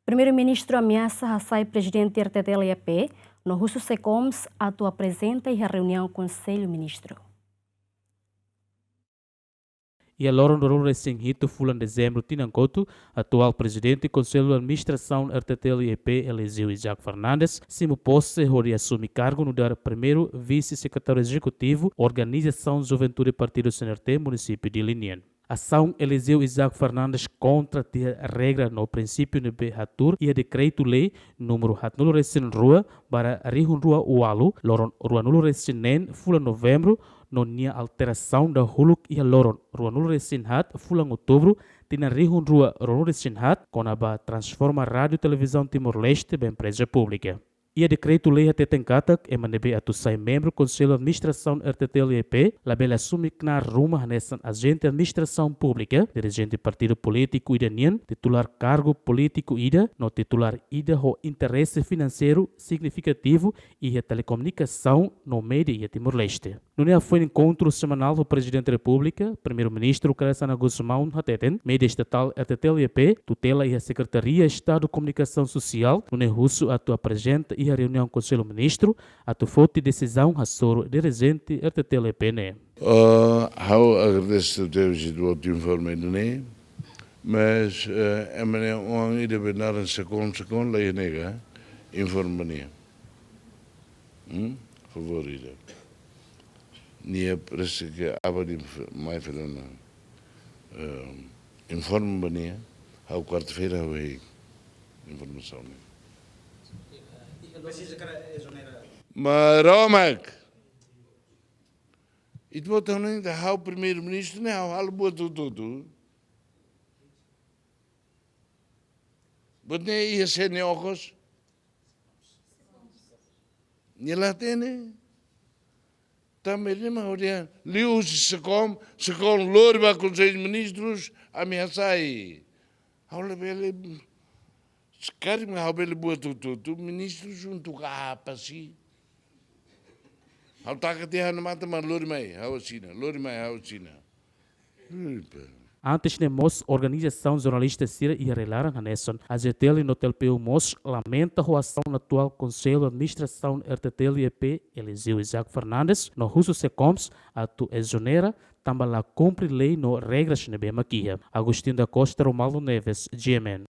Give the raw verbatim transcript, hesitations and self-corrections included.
Primeiru-Ministru ameasa hasai Prezidente R T T L E P, no husu SECOMS atu aprezenta iha reuniaun Konsellu Ministru. Iha loron ruanulu-resin-hitu fulan Dezembru tinan kotuk, atuál Prezidente Konsellu Administrasaun R T T L E P, Eliseu Isaac Fernandes, simu pose hodi asume kargu nu'udar Primeiru Vise-Sekretáriu Ezekutivu Organizasaun Juventude Partidu C N R T Munisípiu Dili nian. Asaun Eliseu Isaac Fernandes kontra tiha regra no prinsípiu ne'ebé hatuur iha Dekretu-Lei númeru haatnulu-resin-rua barra rihun rua ualu, loron ruanulu-resin-neen fulan Novembru, no nia alterasaun dahuluk iha loron ruanulu-resin-haat fulan Outubru, tinan rihun rua ruanulu-resin-haat, kona-ba transforma Rádiu Televizaun Timor-Leste ba empreza públika. Iha Dekretu-Lei hateten katak ema ne'ebé atu sai membru Konsellu Administrasaun R T T L E P labele asume knaar ruma hanesan ajente administrasaun públika, dirijente partidu polítiku ida nian, titulár kargu polítiku ida, no titulár ida ho interese finanseiru signifikativu iha telekomunikasaun no média iha Timor-Leste. Nune'e hafoin enkontru semanál ho Prezidente Repúblika, Primeiru-Ministru Kay Rala Xanana Gusmão hateten, média estatál R T T L E P tutela iha Sekretaria Estadu Komunikasaun Sosiál, nune'e husu atu aprezenta iha reuniaun Konsellu Ministru atu foti desizaun hasoru dirijente R T T L E P ne'e. Ah, ha'u agradese tebes ita-boot informa ida-ne'e, mas, eh, ema ne'e oan ida be naran SECOM, SECOM la iha ne'e ka, informa nia. Hmm? Favór ida. Nia parese ke aban nia mai fali ona, ehm, informa ba nia, ha'u kuarta-feira ha'u hein informasaun ne'e. Maromak. Ita-boot hatene katak ha'u Primeiru-Ministru ne'e ha'u halo buat hotu-hotu. Buat ne'e iha sé nia okos? Nia la hatene. Tanba ne'e mak ha'u dehan liuhusi SECOM, SECOM lori ba Konsellu Ministrus, ami hasai. Ha'u labele, se karik mak ha'u bele buat hotu-hotu, ministrus untuk apa sih? Ha'u taka tiha ha'u-nia matan mak lori mai, ha'u asina, lori mai, ha'u asina. Epa. Antes ne'e mós, organizasaun jornalista sira iha rai-laran hanesan A J T L no T L P U mós lamenta ho asaun atuál Konsellu Administrasaun R T T L E P, Eliseu Isaac Fernandes, no husu SECOMS atu ezonera, tanba la kumpre lei no regras ne'ebé mak iha. Agostinho da Costa, Romualdo Neves, G M N.